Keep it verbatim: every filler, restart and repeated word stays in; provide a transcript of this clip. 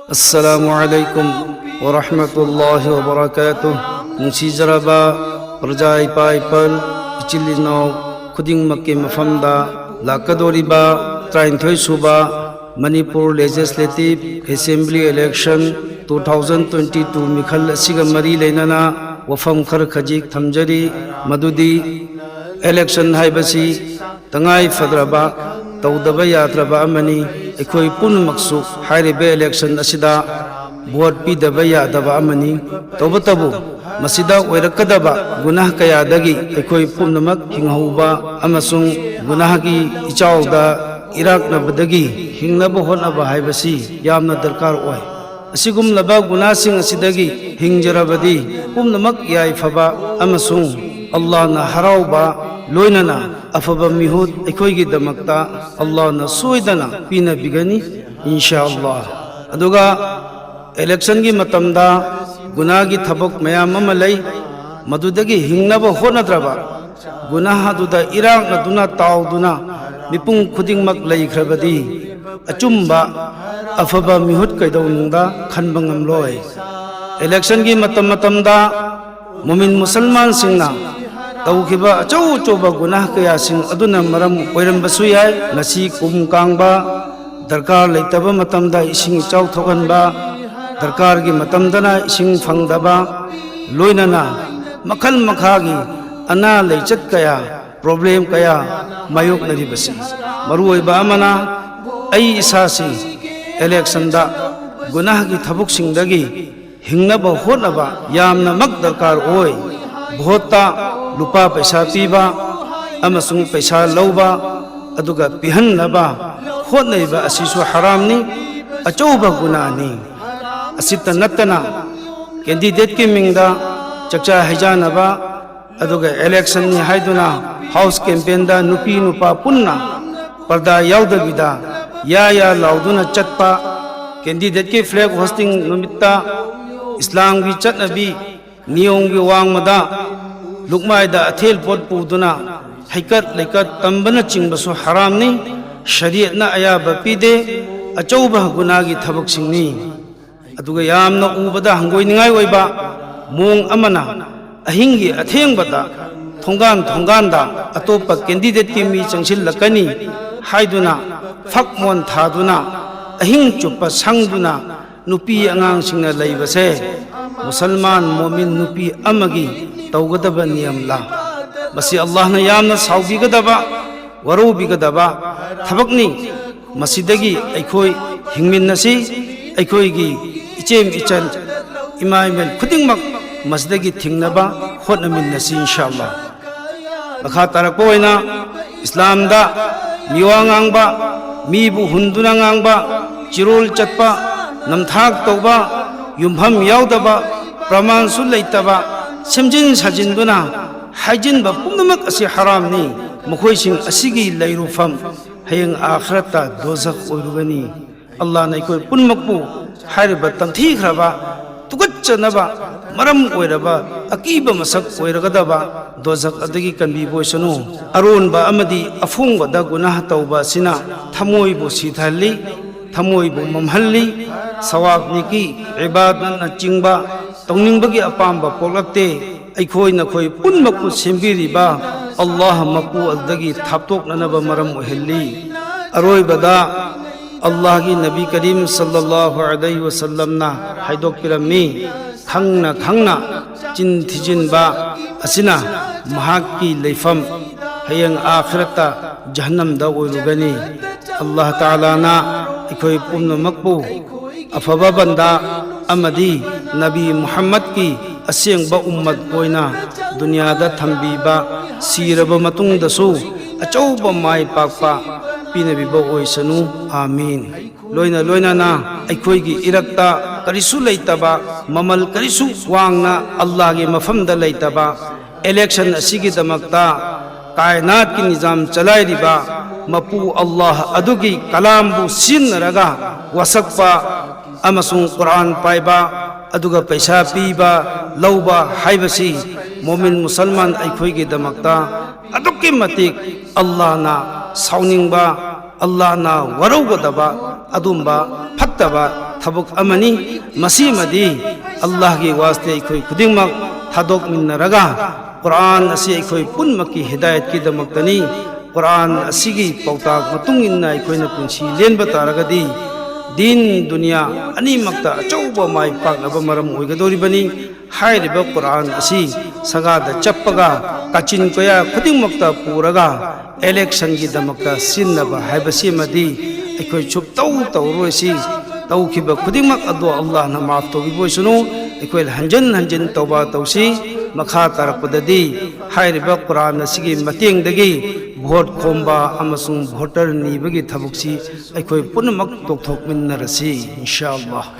ꯑꯁꯂꯥꯃꯨ ꯑꯂꯥꯏꯀꯨꯝ ꯋꯥꯔꯍꯃꯇꯨꯜꯂꯥꯍꯤ ꯋꯥꯕꯔꯀꯥꯇꯨ꯫ ꯅꯨꯡꯁꯤꯖꯔꯕ ꯄ꯭ꯔꯖꯥ ꯏꯄꯥ ꯏꯄꯜ, ꯏꯆꯤꯜ ꯏꯅꯥꯎ ꯈꯨꯗꯤꯡꯃꯛꯀꯤ ꯃꯐꯝꯗ ꯂꯥꯛꯀꯗꯧꯔꯤꯕ ꯇꯔꯥꯅꯤꯊꯣꯏ ꯁꯨꯕ Manipur legislative assembly election two thousand twenty two ꯃꯤꯈꯜ ꯑꯁꯤꯒ ꯃꯔꯤ ꯂꯩꯅꯅ ꯋꯥꯐꯝ ꯈꯔ ꯈꯖꯤꯛ ꯊꯝꯖꯔꯤ꯫ ꯃꯗꯨꯗꯤ ꯏꯂꯦꯛꯁꯟ ꯍꯥꯏꯕꯁꯤ ꯇꯉꯥꯏ ꯐꯗ꯭ꯔꯕ, ꯇꯧꯗꯕ ꯌꯥꯗ꯭ꯔꯕ ꯑꯃꯅꯤ꯫ ꯑꯩꯈꯣꯏ ꯄꯨꯝꯅꯃꯛꯁꯨ ꯍꯥꯏꯔꯤꯕ ꯏꯂꯦꯛꯁꯟ ꯑꯁꯤꯗ ꯚꯣꯠ ꯄꯤꯗꯕ ꯌꯥꯗꯕ ꯑꯃꯅꯤ꯫ ꯇꯧꯕꯇꯕꯨ, ꯃꯁꯤꯗ ꯑꯣꯏꯔꯛꯀꯗꯕ ꯒꯨꯅꯥꯍ ꯀꯌꯥꯗꯒꯤ ꯑꯩꯈꯣꯏ ꯄꯨꯝꯅꯃꯛ ꯍꯤꯡꯍꯧꯕ ꯑꯃꯁꯨꯡ ꯒꯨꯅꯥꯍꯒꯤ ꯏꯆꯥꯎꯗ ꯏꯔꯥꯛꯅꯕꯗꯒꯤ ꯍꯤꯡꯅꯕ ꯍꯣꯠꯅꯕ ꯍꯥꯏꯕꯁꯤ ꯌꯥꯝꯅ ꯗꯔꯀꯥꯔ ꯑꯣꯏ꯫ ꯑꯁꯤꯒꯨꯝꯂꯕ ꯒꯨꯅꯥꯁꯤꯡ ꯑꯁꯤꯗꯒꯤ ꯍꯤꯡꯖꯔꯕꯗꯤ ꯄꯨꯝꯅꯃꯛ ꯌꯥꯏꯐꯕ ꯑꯃꯁꯨꯡ ꯑꯜꯂꯥꯍꯅ ꯍꯔꯥꯎꯕ, ꯂꯣꯏꯅꯅ ꯑꯐꯕ ꯃꯤꯍꯨꯠ ꯑꯩꯈꯣꯏꯒꯤꯗꯃꯛꯇ ꯑꯜꯂꯥꯍꯅ ꯁꯣꯏꯗꯅ ꯄꯤꯅꯕꯤꯒꯅꯤ, ꯏꯟꯁꯥ ꯑꯜꯂꯥꯍ꯫ ꯑꯗꯨꯒ ꯏꯂꯦꯛꯁꯟꯒꯤ ꯃꯇꯝꯗ ꯒꯨꯅꯥꯒꯤ ꯊꯕꯛ ꯃꯌꯥꯝ ꯑꯃ ꯂꯩ꯫ ꯃꯗꯨꯗꯒꯤ ꯍꯤꯡꯅꯕ ꯍꯣꯠꯅꯗ꯭ꯔꯕ, ꯒꯨꯅꯥꯍ ꯑꯗꯨꯗ ꯏꯔꯥꯛꯅꯗꯨꯅ ꯇꯥꯎꯗꯨꯅ ꯃꯤꯄꯨꯝ ꯈꯨꯗꯤꯡꯃꯛ ꯂꯩꯈ꯭ꯔꯕꯗꯤ, ꯑꯆꯨꯝꯕ ꯑꯐꯕ ꯃꯤꯍꯨꯠ ꯀꯩꯗꯧꯅꯨꯡꯗ ꯈꯟꯕ ꯉꯝꯂꯣꯏ꯫ ꯏꯂꯦꯛꯁꯟꯒꯤ ꯃꯇꯝ ꯃꯇꯝꯗ ꯃꯨꯃꯤꯟ ꯃꯨꯁꯜꯃꯥꯟꯁꯤꯡꯅ ꯇꯧꯈꯤꯕ ꯑꯆꯧ ꯑꯆꯧꯕ ꯒꯨꯅꯥꯍ ꯀꯌꯥꯁꯤꯡ ꯑꯗꯨꯅ ꯃꯔꯝ ꯑꯣꯏꯔꯝꯕꯁꯨ ꯌꯥꯏ꯫ ꯃꯁꯤ ꯀꯨꯝ ꯀꯥꯡꯕ, ꯗꯔꯀꯥꯔ ꯂꯩꯇꯕ ꯃꯇꯝꯗ ꯏꯁꯤꯡ ꯏꯆꯥꯎ ꯊꯣꯛꯍꯟꯕ, ꯗꯔꯀꯥꯔꯒꯤ ꯃꯇꯝꯗꯅ ꯏꯁꯤꯡ ꯐꯪꯗꯕ, ꯂꯣꯏꯅꯅ ꯃꯈꯜ ꯃꯈꯥꯒꯤ ꯑꯅꯥ ꯂꯩꯆꯠ ꯀꯌꯥ, ꯄ꯭ꯔꯣꯕ꯭ꯂꯦꯝ ꯀꯌꯥ ꯃꯥꯌꯣꯛꯅꯔꯤꯕꯁꯤ꯫ ꯃꯔꯨꯑꯣꯏꯕ ꯑꯃꯅ, ꯑꯩ ꯏꯁꯥꯁꯤ ꯏꯂꯦꯛꯁꯟꯗ ꯒꯨꯅꯥꯍꯒꯤ ꯊꯕꯛꯁꯤꯡꯗꯒꯤ ꯍꯤꯡꯅꯕ ꯍꯣꯠꯅꯕ ꯌꯥꯝꯅꯃꯛ ꯗꯔꯀꯥꯔ ꯑꯣꯏ꯫ ꯚꯣꯠꯇ ꯂꯨꯄꯥ ꯄꯩꯁꯥ ꯄꯤꯕ ꯑꯃꯁꯨꯡ ꯄꯩꯁꯥ ꯂꯧꯕ ꯑꯗꯨꯒ ꯄꯤꯍꯟꯅꯕ ꯍꯣꯠꯅꯔꯤꯕ ꯑꯁꯤꯁꯨ ꯍꯔꯥꯝꯅꯤ, ꯑꯆꯧꯕ ꯒꯨꯅꯥꯅꯤ꯫ ꯑꯁꯤꯇ ꯅꯠꯇꯅ, ꯀꯦꯟꯗꯤꯗꯦꯠꯀꯤ ꯃꯤꯡꯗ ꯆꯥꯛꯆꯥ ꯍꯩꯖꯥꯟꯅꯕ, ꯑꯗꯨꯒ ꯏꯂꯦꯛꯁꯟꯅꯤ ꯍꯥꯏꯗꯨꯅ ꯍꯥꯎꯁ ꯀꯦꯝꯄꯦꯟꯗ ꯅꯨꯄꯤ ꯅꯨꯄꯥ ꯄꯨꯟꯅ ꯄꯔꯗꯥ ꯌꯥꯎꯗꯕꯤꯗ ꯌꯥ ꯌꯥ ꯂꯥꯎꯗꯨꯅ ꯆꯠꯄ, ꯀꯦꯟꯗꯤꯗꯦꯠꯀꯤ ꯐ꯭ꯂꯦꯒ ꯍꯣꯁꯇꯤꯡ ꯅꯨꯃꯤꯠꯇ ꯏꯁꯂꯥꯝꯒꯤ ꯆꯠꯅꯕꯤ ꯅꯤꯌꯣꯝꯒꯤ ꯋꯥꯡꯃꯗ ꯂꯨꯛꯃꯥꯏꯗ ꯑꯊꯦꯜ ꯄꯣꯠ ꯄꯨꯗꯨꯅ ꯍꯩꯀꯠ ꯂꯩꯀꯠ ꯇꯝꯕꯅꯆꯤꯡꯕꯁꯨ ꯍꯔꯥꯝꯅꯤ꯫ ꯁꯔꯤꯌꯠꯅ ꯑꯌꯥꯕ ꯄꯤꯗꯦ꯫ ꯑꯆꯧꯕ ꯒꯨꯅꯥꯒꯤ ꯊꯕꯛꯁꯤꯡꯅꯤ꯫ ꯑꯗꯨꯒ ꯌꯥꯝꯅ ꯎꯕꯗ ꯍꯪꯒꯣꯏꯅꯤꯡꯉꯥꯏ ꯑꯣꯏꯕ ꯃꯑꯣꯡ ꯑꯃꯅ, ꯑꯍꯤꯡꯒꯤ ꯑꯊꯦꯡꯕꯗ ꯊꯣꯡꯒꯥꯟ ꯊꯣꯡꯒꯥꯟꯗ ꯑꯇꯣꯞꯄ ꯀꯦꯟꯗꯤꯗꯦꯠꯀꯤ ꯃꯤ ꯆꯪꯁꯤꯜꯂꯛꯀꯅꯤ ꯍꯥꯏꯗꯨꯅ ꯐꯛ ꯃꯣꯟ ꯊꯥꯗꯨꯅ ꯑꯍꯤꯡ ꯆꯨꯞꯄ ꯁꯪꯗꯨꯅ ꯅꯨꯄꯤ ꯑꯉꯥꯡꯁꯤꯡꯅ ꯂꯩꯕꯁꯦ ꯃꯨꯁꯜꯃꯥꯟ ꯃꯣꯃꯤꯟ ꯅꯨꯄꯤ ꯑꯃꯒꯤ ꯇꯧꯒꯗꯕ ꯅꯤꯌꯝꯂꯥ? ꯃꯁꯤ ꯑꯜꯂꯥꯍꯅ ꯌꯥꯝꯅ ꯁꯥꯎꯕꯤꯒꯗꯕ, ꯋꯥꯔꯧꯕꯤꯒꯗꯕ ꯊꯕꯛꯅꯤ꯫ ꯃꯁꯤꯗꯒꯤ ꯑꯩꯈꯣꯏ ꯍꯤꯡꯃꯤꯟꯅꯁꯤ, ꯑꯩꯈꯣꯏꯒꯤ ꯏꯆꯦꯝ ꯏꯆꯟ, ꯏꯃꯥ ꯏꯕꯦꯟ ꯈꯨꯗꯤꯡꯃꯛ ꯃꯁꯤꯗꯒꯤ ꯊꯤꯡꯅꯕ ꯍꯣꯠꯅꯃꯤꯟꯅꯁꯤ, ꯏꯟꯁꯥ ꯑꯜꯂꯥ꯫ ꯃꯈꯥ ꯇꯥꯔꯛꯄ ꯑꯣꯏꯅ, ꯏꯁꯂꯥꯝꯗ ꯃꯤꯋꯥ ꯉꯥꯡꯕ, ꯃꯤꯕꯨ ꯍꯨꯟꯗꯨꯅ ꯉꯥꯡꯕ, ꯆꯤꯔꯣꯜ ꯆꯠꯄ, ꯅꯝꯊꯥꯛ ꯇꯧꯕ, ꯌꯨꯝꯐꯝ ꯌꯥꯎꯗꯕ, ꯄ꯭ꯔꯃꯥꯟꯁꯨ ꯂꯩꯇꯕ, ꯁꯦꯝꯖꯤꯟ ꯁꯥꯖꯤꯟꯗꯨꯅ ꯍꯥꯏꯖꯤꯟꯕ ꯄꯨꯝꯅꯃꯛ ꯑꯁꯤ ꯍꯔꯥꯝꯅꯤ꯫ ꯃꯈꯣꯏꯁꯤꯡ ꯑꯁꯤꯒꯤ ꯂꯩꯔꯨꯐꯝ ꯍꯌꯦꯡ ꯑꯥꯈꯤꯔꯠꯇ ꯗꯣꯖꯈ ꯑꯣꯏꯔꯨꯒꯅꯤ꯫ ꯑꯜꯂꯥꯍꯅ ꯑꯩꯈꯣꯏ ꯄꯨꯝꯅꯃꯛꯄꯨ ꯍꯥꯏꯔꯤꯕ ꯇꯝꯊꯤꯈ꯭ꯔꯕ, ꯇꯨꯀꯠꯆꯅꯕ ꯃꯔꯝ ꯑꯣꯏꯔꯕ, ꯑꯀꯤꯕ ꯃꯁꯛ ꯑꯣꯏꯔꯒꯗꯕ ꯗꯣꯖꯈ ꯑꯗꯒꯤ ꯀꯟꯕꯤꯕ ꯑꯣꯏꯁꯅꯨ꯫ ꯑꯔꯣꯟꯕ ꯑꯃꯗꯤ ꯑꯐꯣꯡꯕꯗ ꯒꯨꯅꯥꯍ ꯇꯧꯕ ꯑꯁꯤꯅ ꯊꯃꯣꯏꯕꯨ ꯁꯤꯊꯍꯜꯂꯤ, ꯊꯃꯣꯏꯕꯨ ꯃꯝꯍꯜꯂꯤ꯫ ꯁꯋꯥꯕ ꯅꯤꯀꯤ, ꯏꯕꯥꯗꯠꯅꯆꯤꯡꯕ ꯇꯧꯅꯤꯡꯕꯒꯤ ꯑꯄꯥꯝꯕ ꯄꯣꯛꯂꯛꯇꯦ꯫ ꯑꯩꯈꯣꯏ ꯅꯈꯣꯏ ꯄꯨꯝꯅꯃꯛꯄꯨ ꯁꯦꯝꯕꯤꯔꯤꯕ ꯑꯜꯂꯥꯍ ꯃꯄꯨ ꯑꯗꯨꯗꯒꯤ ꯊꯥꯞꯇꯣꯛꯅꯅꯕ ꯃꯔꯝ ꯑꯣꯏꯍꯜꯂꯤ꯫ ꯑꯔꯣꯏꯕꯗ ꯑꯜꯂꯥꯍꯒꯤ ꯅꯕꯤ ꯀꯔꯤꯝ ꯁꯜꯂꯜꯂꯥꯍꯨ ꯑꯂꯩꯍꯤ ꯋꯁꯜꯂꯝꯅ ꯍꯥꯏꯗꯣꯛꯄꯤꯔꯝꯃꯤ, ꯈꯪꯅ ꯈꯪꯅ ꯆꯤꯟ ꯊꯤꯖꯤꯟꯕ ꯑꯁꯤꯅ ꯃꯍꯥꯛꯀꯤ ꯂꯩꯐꯝ ꯍꯌꯦꯡ ꯑꯥꯈꯤꯔꯠꯇ ꯖꯍꯟꯅꯝꯗ ꯑꯣꯏꯔꯨꯒꯅꯤ꯫ ꯑꯜꯂꯥꯍ ꯇꯥꯂꯥꯅ ꯑꯩꯈꯣꯏ ꯄꯨꯝꯅꯃꯛꯄꯨ ꯑꯐꯕ ꯕꯟꯗꯥ ꯑꯃꯗꯤ ꯅꯕꯤ ꯃꯨꯍꯝꯃꯗꯀꯤ ꯑꯁꯦꯡꯕ ꯎꯝꯃꯠ ꯑꯣꯏꯅ ꯗꯨꯅꯤꯌꯥꯗ ꯊꯝꯕꯤꯕ, ꯁꯤꯔꯕ ꯃꯇꯨꯡꯗꯁꯨ ꯑꯆꯧꯕ ꯃꯥꯏ ꯄꯥꯛꯄ ꯄꯤꯅꯕꯤꯕ ꯑꯣꯏꯁꯅꯨ꯫ ꯑꯥꯃꯤꯟ꯫ ꯂꯣꯏꯅ ꯂꯣꯏꯅꯅ ꯑꯩꯈꯣꯏꯒꯤ ꯏꯔꯛꯇ ꯀꯔꯤꯁꯨ ꯂꯩꯇꯕ, ꯃꯃꯜ ꯀꯔꯤꯁꯨ ꯋꯥꯡꯅ ꯑꯜꯂꯥꯍꯒꯤ ꯃꯐꯝꯗ ꯂꯩꯇꯕ, ꯏꯂꯦꯛꯁꯟ ꯑꯁꯤꯒꯤꯗꯃꯛꯇ ꯀꯥꯏꯅꯥꯠꯀꯤ ꯅꯤꯖꯥꯝ ꯆꯂꯥꯏꯔꯤꯕ ꯃꯄꯨ ꯑꯜꯂꯥꯍ ꯑꯗꯨꯒꯤ ꯀꯂꯥꯝꯕꯨ ꯁꯤꯖꯤꯟꯅꯔꯒ ꯋꯥꯁꯛꯄ ꯑꯃꯁꯨꯡ ꯀꯨꯔꯥꯟ ꯄꯥꯏꯕ, ꯑꯗꯨꯒ ꯄꯩꯁꯥ ꯄꯤꯕ ꯂꯧꯕ ꯍꯥꯏꯕꯁꯤ ꯃꯣꯃꯤꯟ ꯃꯨꯁꯜꯃꯥꯟ ꯑꯩꯈꯣꯏꯒꯤꯗꯃꯛꯇ ꯑꯗꯨꯛꯀꯤ ꯃꯇꯤꯛ ꯑꯜꯂꯥꯍꯅ ꯁꯥꯎꯅꯤꯡꯕ, ꯑꯜꯂꯥꯍꯅ ꯋꯥꯔꯧꯒꯗꯕ ꯑꯗꯨꯝꯕ ꯐꯠꯇꯕ ꯊꯕꯛ ꯑꯃꯅꯤ꯫ ꯃꯁꯤꯃꯗꯤ ꯑꯜꯂꯥꯍꯒꯤ ꯋꯥꯁꯇ ꯑꯩꯈꯣꯏ ꯈꯨꯗꯤꯡꯃꯛ ꯊꯥꯗꯣꯛꯃꯤꯟꯅꯔꯒ ꯀꯨꯔꯥꯟ ꯑꯁꯤ ꯑꯩꯈꯣꯏ ꯄꯨꯝꯅꯃꯛꯀꯤ ꯍꯤꯗꯥꯌꯠꯀꯤꯗꯃꯛꯇꯅꯤ꯫ ꯀꯨꯔꯥꯟ ꯑꯁꯤꯒꯤ ꯄꯥꯎꯇꯥꯛ ꯃꯇꯨꯡ ꯏꯟꯅ ꯑꯩꯈꯣꯏꯅ ꯄꯨꯟꯁꯤ ꯂꯦꯟꯕ ꯇꯥꯔꯒꯗꯤ ꯗꯤꯟ ꯗꯨꯅꯤꯌꯥ ꯑꯅꯤꯃꯛꯇ ꯑꯆꯧꯕ ꯃꯥꯏ ꯄꯥꯛꯅꯕ ꯃꯔꯝ ꯑꯣꯏꯒꯗꯧꯔꯤꯕꯅꯤ꯫ ꯍꯥꯏꯔꯤꯕ ꯀꯨꯔꯥꯟ ꯑꯁꯤ ꯁꯒꯥꯗ ꯆꯞꯄꯒ ꯀꯥꯆꯤꯟ ꯀꯣꯌꯥ ꯈꯨꯗꯤꯡꯃꯛꯇ ꯄꯨꯔꯒ ꯏꯂꯦꯛꯁꯟꯒꯤꯗꯃꯛꯇ ꯁꯤꯖꯤꯟꯅꯕ ꯍꯥꯏꯕꯁꯤꯃꯗꯤ ꯑꯩꯈꯣꯏ ꯁꯨꯛꯇꯧ ꯇꯧꯔꯣꯏꯁꯤ꯫ ꯇꯧꯈꯤꯕ ꯈꯨꯗꯤꯡꯃꯛ ꯑꯗꯨ ꯑꯜꯂꯥꯍꯅ ꯃꯥꯐ ꯇꯧꯕꯤꯕ ꯑꯣꯏꯁꯅꯨ꯫ ꯑꯩꯈꯣꯏ ꯍꯟꯖꯤꯟ ꯍꯟꯖꯤꯟ ꯇꯧꯕꯥ ꯇꯧꯁꯤ꯫ ꯃꯈꯥ ꯇꯥꯔꯛꯄꯗꯗꯤ ꯍꯥꯏꯔꯤꯕ ꯀꯨꯔꯥꯟ ꯑꯁꯤꯒꯤ ꯃꯇꯦꯡꯗꯒꯤ ꯚꯣꯠ ꯈꯣꯝꯕ ꯑꯃꯁꯨꯡ ꯚꯣꯇꯔ ꯅꯤꯕꯒꯤ ꯊꯕꯛꯁꯤ ꯑꯩꯈꯣꯏ ꯄꯨꯝꯅꯃꯛ ꯇꯧꯊꯣꯛꯃꯤꯟꯅꯔꯁꯤ, ꯏꯟꯁꯥ ꯑꯜꯂꯥꯍ꯫